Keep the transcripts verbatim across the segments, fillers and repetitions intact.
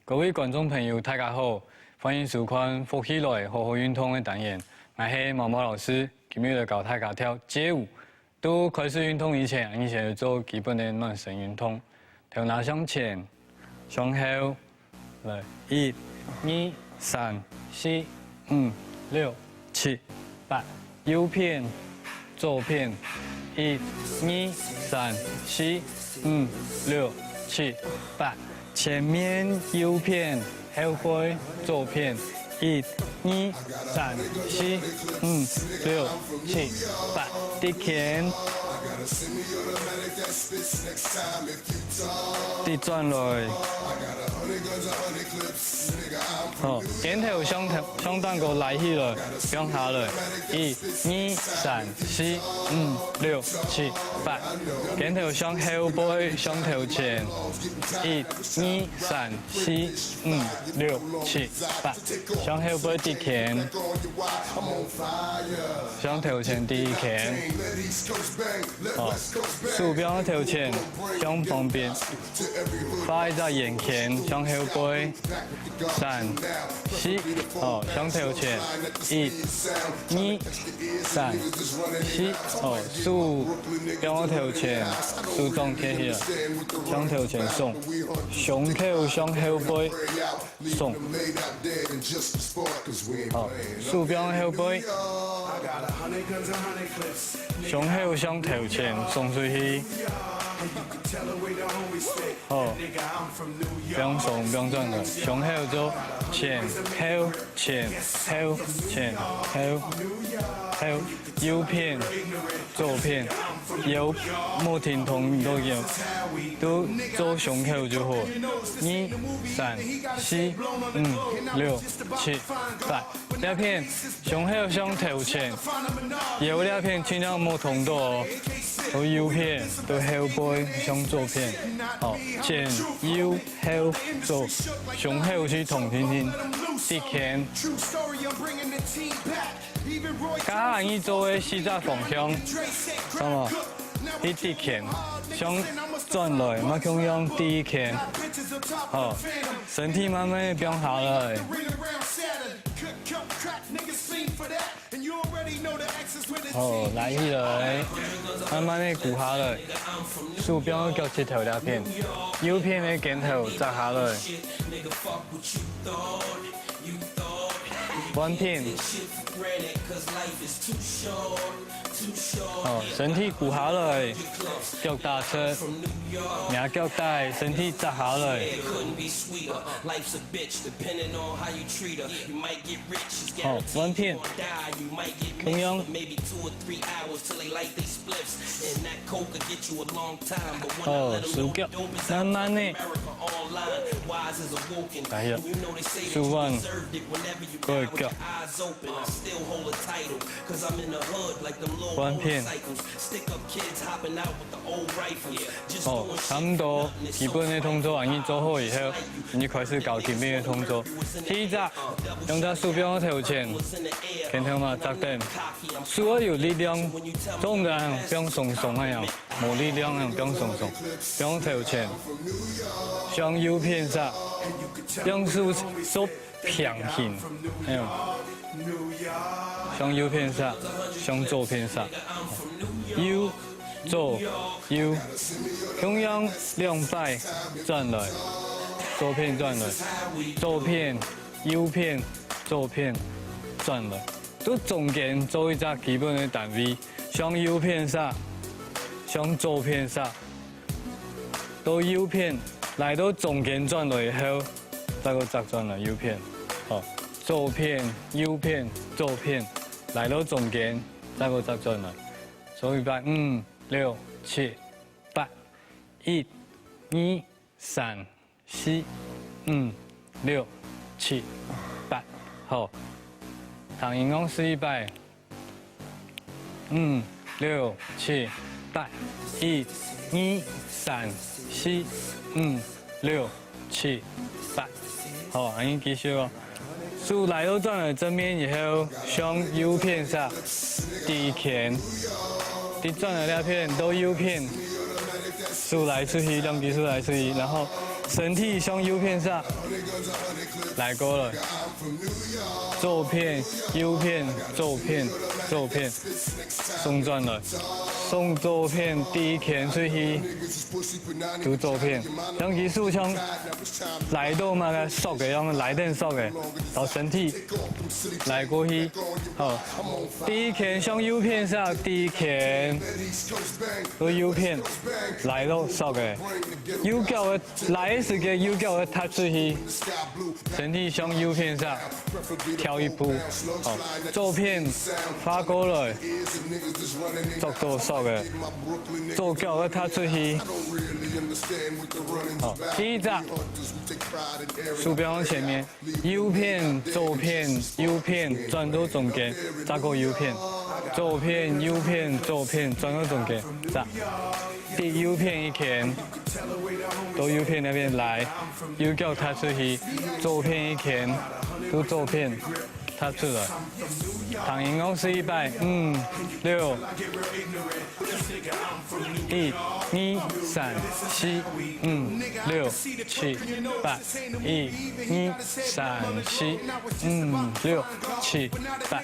各位觀眾朋友，大家好，歡迎收看《福氣來，好好運動》个單元。𠊎係毛毛老師，今日來教大家跳街舞。在開始運動以前，你先做基本个暖身運動。頭那向前，向後，來，一、二、三、四、五、六、七、八。右片、左片，一、二、三、四、五、六、七、八。前面右片，後背左片，一、二、三、四、五、六、七、八。直拳。 直轉來。好，肩頭向頭，向頂高拉起來，放下來。一、二、三、四、五、六、七、八。肩頭向後背，向頭前。一、二、三、四、五、六、七、八。向後背直拳。向頭前直拳。好，手放頭前，向旁邊。 畫一隻圓圈，向後背，三、四，哦，向頭前，一、二、三、四，哦，手放頭前，手掌提起來，向頭前送，胸口向後背送，好，手放後背，胸口向頭前送出去。 好，放鬆，放轉來，胸口做前後前後前後後，右片左片，腰莫停動都有，都做胸口就好。二、三、四、五、六、七、八。 這片胸口向頭前，腰這片盡量莫動到哦。對右片，對後背，向左片，好，前、右、後、左，胸口去動定定，直拳。該下你做个四隻方向，什麼？ 去直拳，向轉來，嘛共樣直拳。好，身體慢慢放下來。好，拉起來，慢慢个跍下來，手放腳膝頭這片，右片个肩頭扎下來。換片。 哦，身體跍下來，腳打直，若腳底，身體扎下來。好，換片。共樣。好，手腳，慢慢个。哎呀，手腕，過腳。 換片。哦，差毋多基本个動作恁樣做好以後，你開始教基本个動作。第一隻，兩隻手放頭前，拳頭嘛扎等，手愛有力量，做毋得恁樣放鬆鬆恁樣，無力量恁樣放鬆鬆，放頭前，向右片煞，用手做 平行，哎喲，向右片煞，向左片煞，右、左、右，共樣兩擺轉來，左片轉來，左片、右片、左片轉來，在中間做一隻基本个單位，向右片煞，向左片煞。 到右片，來到中間轉來以後，再過再轉來右片，好，左片、右片、左片，來到中間，再過再轉來。所以八、五、六、七、八，一、二、三、四、五、六、七、八，好，同音樂試一擺。 五、六、七、八，一、二、三、四、五、六、七、八。好，恁樣繼續哦。手拉到轉來正面以後，向右片煞，直拳，直轉來這片到右片，手拉出去，兩隻手拉出去，然後身體向右片煞，拉過來，左片、右片、左片、左片，送轉來，送左片，第一圈出去，對左片，像佢手像拉到麼个索个樣，拉等索个，到身體拉過去，好，第一圈向右片煞，第一圈到右片，拉到索个，右腳个 拉个時節右腳會踏出去，身體向右片煞，跳一步，哦，左片翻過來，捉到索个，左腳會踏出去，哦，第一隻，手放前面，右片、左片、右片，轉到中間，再過右片，左片、右片、左片，轉到中間，這。 第右片一圈，到右片該片來，右腳踏出去，左片一圈，到左片踏出來。行音樂試一擺，五、六、一、二、三、四、五、六、七、八，一、二、三、四、五、六、七、八。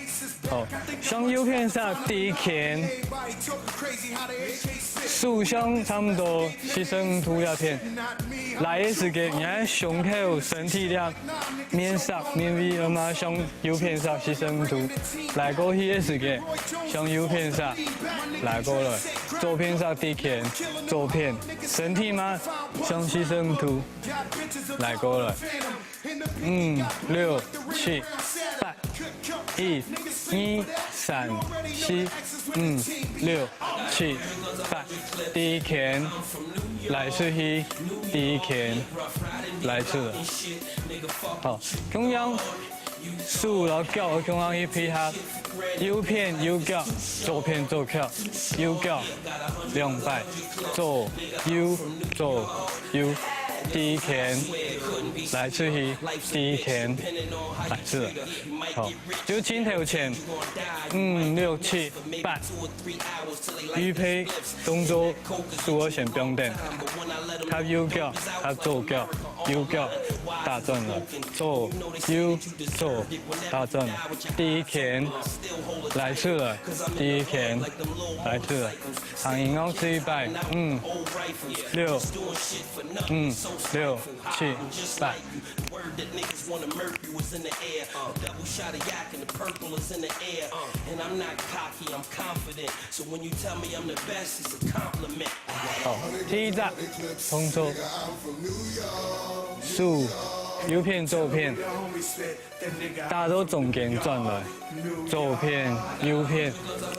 好，向右片煞第一圈，手向差毋多四十五度這片，拉个時節，你个胸口、身體這面煞、面位，愛嘛向右片煞四十五度，拉過去个時節，向右片煞，拉過來，左片煞第一圈，左片，身體嘛向四十五度，拉過來。 五、六、七、八，一、二、三、四、五、六、七、八。第一圈，拉出去，第一圈，拉出來。好，共樣，手摎腳共樣去配合，右片右腳，左片左腳，右腳兩擺，左、右、左、 右，第一圈，拉出去，第一圈，拉出來。好，就進頭前，五、六、七、八，預備動作，手愛先放等，踏右腳，踏左腳，右腳，打轉來，左、右、左，打轉來。第一圈，拉出來，第一圈，拉出來。行音樂試一擺，五、六、 五、六、七、八。好，第一隻動作，手，右片、左片， 打到中間轉來，左片、右片、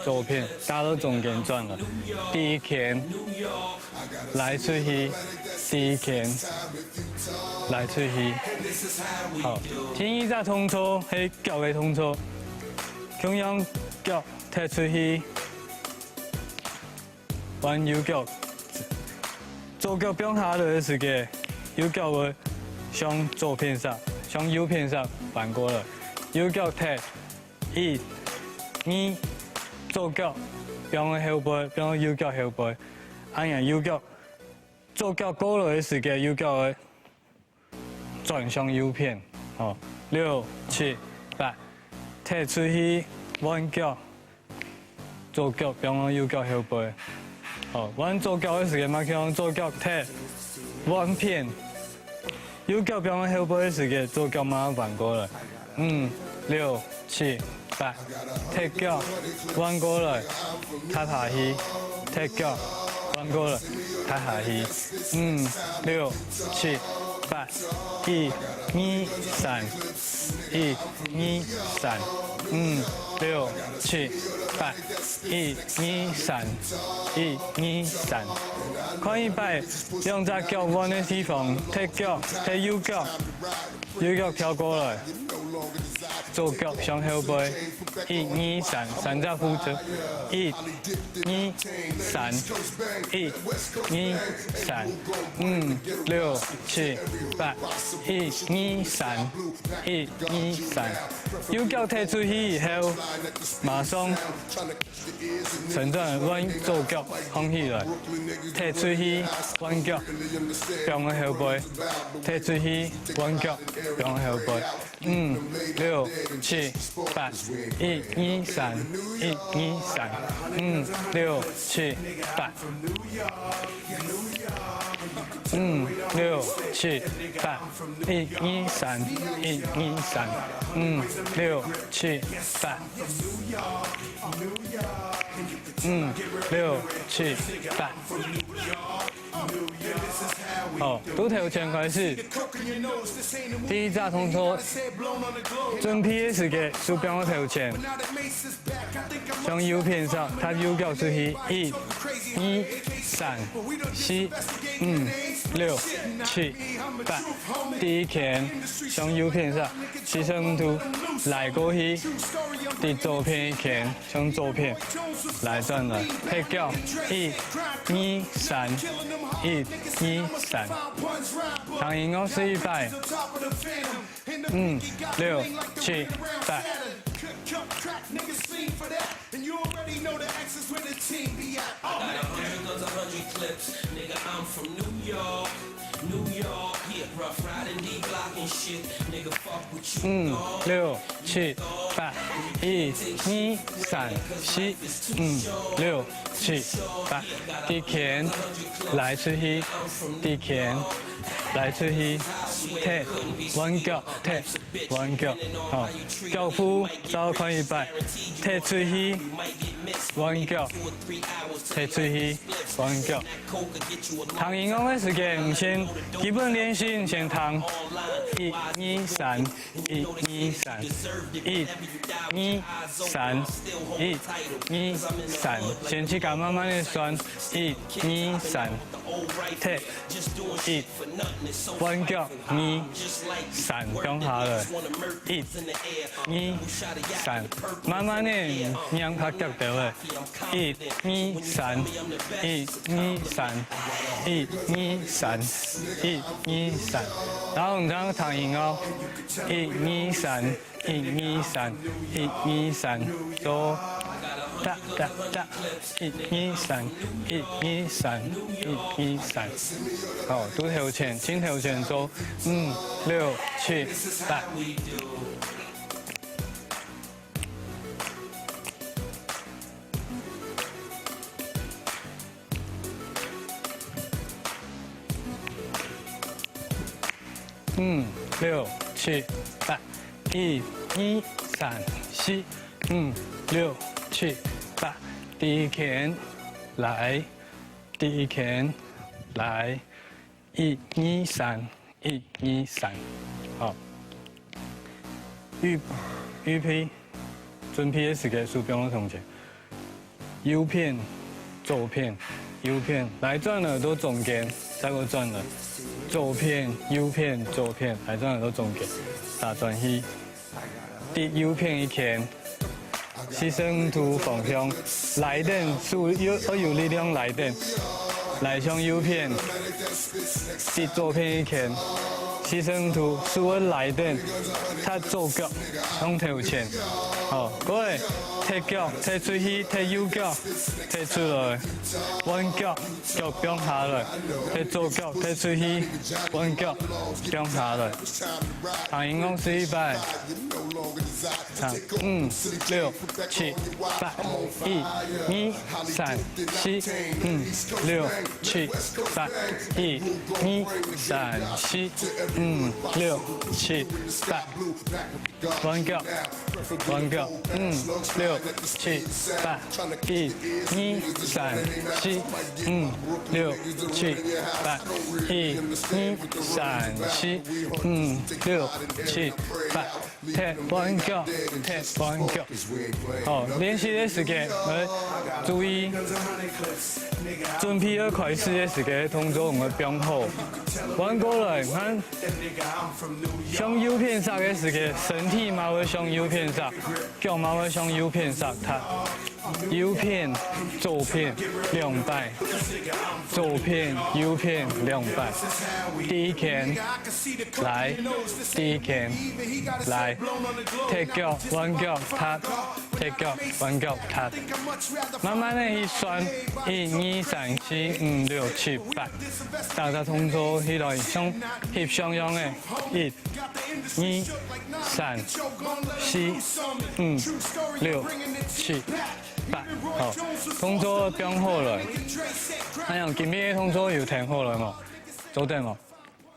左片，打到中間轉來。第一圈，拉出去，第一圈，拉出去。好，第二隻動作係腳个動作，共樣腳踢出去， 換右腳。左腳放下來个時節，右腳會向左片煞，向右片煞翻過來。右腳踢，一、二，左腳放在後背，放在右腳後背。恁樣右腳，左腳過來个時節，右腳會 轉向右片，吼，六、七、八，踢出去，換腳，左腳放到右腳後背，吼，換左腳个時節嘛，去用左腳踢，換片，右腳放到後背个時節，左腳嘛換過來，五、六、七、八，踢腳，換過來，踢下去，踢腳，換過來，踢下去，五、六、七、八。 一、二、三，一、二、三，五、六、七、八，一、二、三，一、二、三。看一擺，兩隻腳換个地方，踢腳，踢右腳，右腳跳過來，左腳向後背，一、二、三，三隻步驟，一、二、三，一、二、三，五、六、七、八，一、二、三，一、二、三。右腳踢出去以後，馬上伸轉換左腳放起來，踢出去換腳放个後背，踢出去換腳放个後背。五、六、七、八，一、二、三，一、二、三，五、六、七、八。 五、六、七、八，一、二、三，一、二、三，五、六、七、八，五、六、七、八。好，對頭前開始。第一隻動作，準備个時節，手放到頭前。 向右片析，踏右腳出去，一、二、三、四、五、六、七、八。第一圈，向右片析，四十五度拉過去，第左片一圈，向左片拉轉來，踢腳，一、二、三，一、二、三。聽音樂試一擺。 五、六、七、八。五、六、七、八，一、二、三、四、五、六、七、八。第一圈，拉出去，第一圈，拉出去，踢，換腳，踢。 換腳，吼，腳步再看一擺，踢出去，換腳，踢出去，換腳。聽音樂个時間，你先基本練習，你先聽，一、二、三，一、二、三，一、二、三，一、二、三，先自家慢慢个算，一、二、三，踢，一，換腳。 二、三，放下來。一、二、三，慢慢个，讓較遽兜仔。一、二、三，一、二、三，一、二、三，一、二、三。然後你再聽音樂，一、二、三，一、二、三，一、二、三，做，噠噠噠。 一、二、三，一、二、三，一、二、三。好，對頭前，盡頭前做，五、六、七、八。五、六、七、八。 一、二、三、四、五、六、七、八。第一圈，來。第一圈，來。一、二、三，一、二、三。好。預，預備，準備个時間，手放到胸前。 右片、左片、右片，來轉來到中間，再過轉來。左片、右片、左片，來轉來到中間，打轉去。滴右片一圈，四十五度方向，拉等，手要，要有力量拉等，拉向右片。 滴左片一圈，四十五度，手愛拉等，踏左腳向頭前。好，過來，踢腳，踢出去，踢右腳，踢出來，換腳，腳放下來，踢左腳，踢出去，換腳，放下來。聽音樂試一擺。 五、六、七、八，一、二、三、四、五、六、七、八，一、二、三、四、五、六、七、八。換腳，換腳，五、六、七、八，一、二、三、四、五、六、七、八，一、二、三、四、五、六、七、八。 踢換腳，踢換腳。好，練習个時間，來注意，準備要開始个時間，動作愛放好。換過來，看，向右片析个時間，身體嘛會向右片析，腳嘛會向右片析，踢。右片、左片兩擺，左片、右片兩擺。第一圈，來，第一圈，來，踢腳、換腳、踢，踢腳、換腳、踢。慢慢的去算，一、二、三、四、五、六、七、八。大家動作起來像翕相樣的，一、二、三、四、五、六、七、八。好，動作放好來。恁樣，今晡日个動作有聽好來無？做得無？